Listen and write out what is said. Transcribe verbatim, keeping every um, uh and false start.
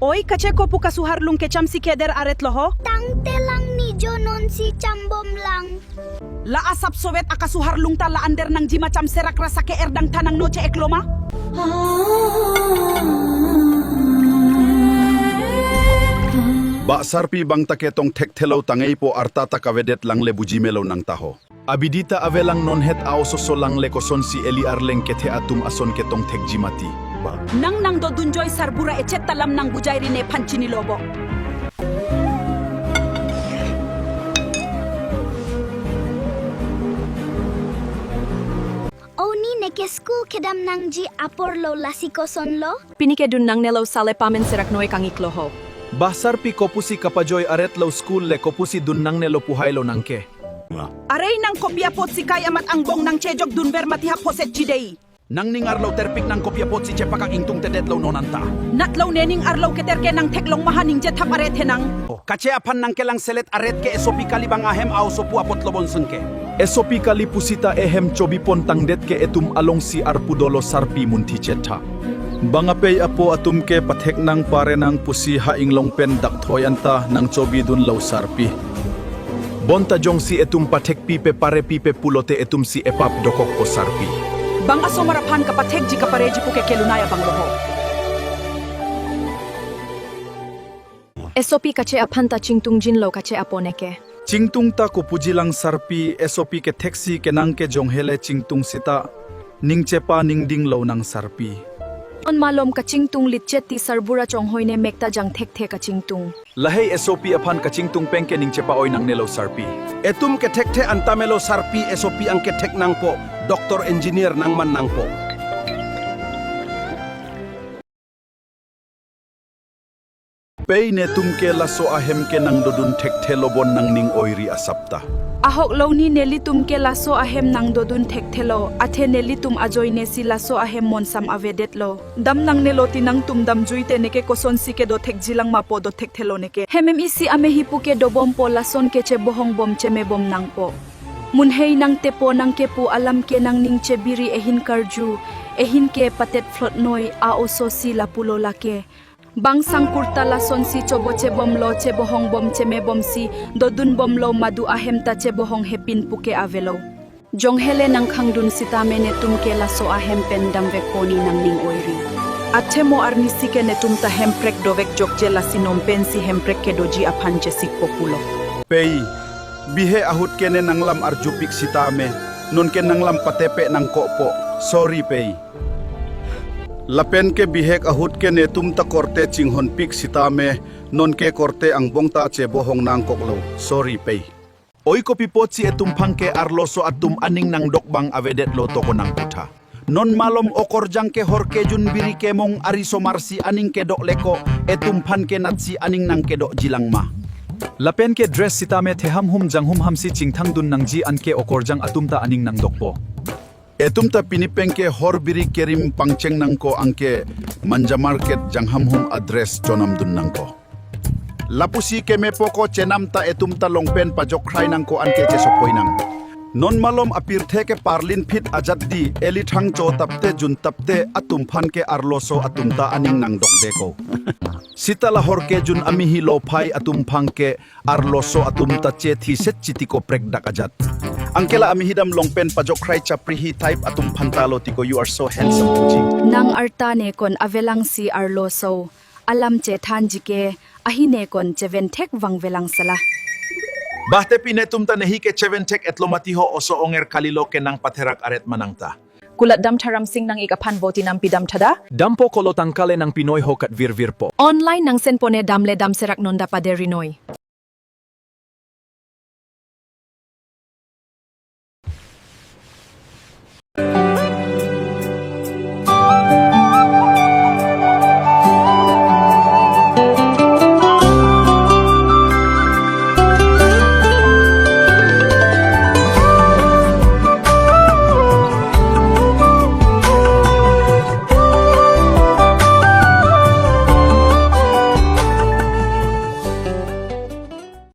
Oi, kache kopu kasuharlung kechamsi keder aret lo ho? Tangte lang nijo nonsi chambom lang. La asap sowet akasuharlung ta la-an der nangjima, cham serak rasa ke-er dang tha nang noche-ek lo ma? Bah sarpi, bang ta ketong thekthelo tangei po, arta ta kavedet lang le buji melo nang ta ho. Abidi ta avelang, nonhet a-oso so lang le kosonsi eli arleng kethe atum ason ketong thekji mati. Nang nangdodun joi sarbura echet ta lam nang bujai ri, nephan chinilo bo. O ni, neke school kedam nangji apor lo, lasi koson lo? Pini ke dun nangnelo, sale pamen serak noi kangik lo ho. Bah sarpi, kopusi kapajoi aret lo school le, kopusi dun nangnelo, puhai lo nang ke. Are, nang kopi apotsi kai amat angbong nangchejok dunver mati ha phoset chidei. Nangning arlo terpik, nang kopi apotsi chepakak ingtung tedet lo non anta. Natlo, nening arlo keter ke nang theklong ma ha, ningje thap aret he nang. Kache aphan nang kelang selet aret ke, esopi kali, bang ahem a-oso pu apotlo bonseng ke. Esopi kali pusita ehem chobi pon tangdet ke etum alongsi arpu dolo sarpi, munthi chetha. Bang apei apo atum ke pathek nang pare nang pusi ha inglong pen dak thoi anta nang chobi dunlo sarpi. Bonta jongsi etum pathekpipe parepipe pulote etumsi epap dokok po sarpi. Bang asomar aphan kapathekji kapareji pu ke kelunai abang lo ho. Esopi, kache aphan ta chingtungjin lo kache apo neke. Chingtung ta kopuji lang sarpi, esopi ketheksi kenang ke, jonghele chingtung sita ningchepa ningding lo nang sarpi. Non malom kachingtung litchet ti sarbura chonghoi ne mek ta jang thekthe kachingtung. Lahei esopi aphan kachingtung pen ke ningchepa oi nangnelo sarpi. Etum kethekthe anta melo sarpi, esopi ang kethek nangpo, doctor engineer nangman nangpo. Pei, netum ke laso ahem ke nangdodun thekthelo bon nangning oiri asap ta. Ahok lo ni, nelitum ke laso ahem nangdodun thekthelo, athe nelitum ajoinesi laso ahem monsam avedetlo. Dam nangnelo ti nangtum damjuite, neke kosonsi kedo thekji lang ma po, do thekthelo neke. Hem em isi amehi pu ke dobom po, lason ke chebohong bom cheme bom nangpo. Munhei nang tepo, nang kepu alam ke nangning chebiri, ehin karju, ehin ke patet phlot noi, a-oso si lapulo lake. Bang sangkur ta lasonsi chobo chebomlo, chebohong bom cheme bomsi dodun bomlo, madu ahem ta chebohong hepin pu ke avelo. Jonghele nangkhangdun sitame netum ke laso ahem pen damvekpo ni nangning oiri. Athe mo arnisi ke netum ta hemprek dovek jokje, lasi nom pensi hemprek kedoji aphan chesikpo pulo. Pei, bihek ahut ke ne nanglam arjupik sitame, nonke nanglam patepe nangkokpo. Sorry pei. Lapen ke bihek ahut ke netum ta korte chinghonpik sitame, nonke korte angbong ta chebohong nangkoklo. Sorry pei. Oi, kopi apotsi etum aphan ke arloso atum aning nangdok bang avedetlo, toko nangkutha. Non malom okorjang ke hor kejun biri kemong ari somarsi aning kedok leko, etum aphan ke natsi aning nangkedokji lang ma? Lapen ke dress sitame theham hum janghum hamsi chingthangdun nangji, anke okorjang atum ta aning nangdokpo. Etum ta pini pen ke hor biri kerim pangcheng nangkok, anke Manja market jangham hum a-dress chonamdun nangkok. Lapusi kemepo ko chenam ta etum ta longpen pajok khrai nangkok, anke chesopoi nang. Non malom apirthe ke parlin phit ajat di, eli thang cho tapte jun tapte atum aphan ke arloso atum ta aning nangdokdeko. Sita la hor kejun amehi lophai atum aphan ke arloso atum ta chethi set chiti ko prekdak ajat. Anke la amehi dam longpen pajok khrai chapri hi type atum aphan ta lo tiko, "You are so handsome," puji. Nang arta ne kon avelangsi arloso alam chethanji ke, ahi ne kon cheventhek vangvelang sala. Bah, te pine tum ta nehi ke cheventhek etlo mati ho, oso onger kalilo ke nangpatherak aret manang ta. Kulat dam tharam sing nang-ik aphan voti nampi dam thada. Dampo kolo, tangka le nangpinoi ho kat virvirpo. Online nangsenpo ne, dam le dam serak non da paderi noi.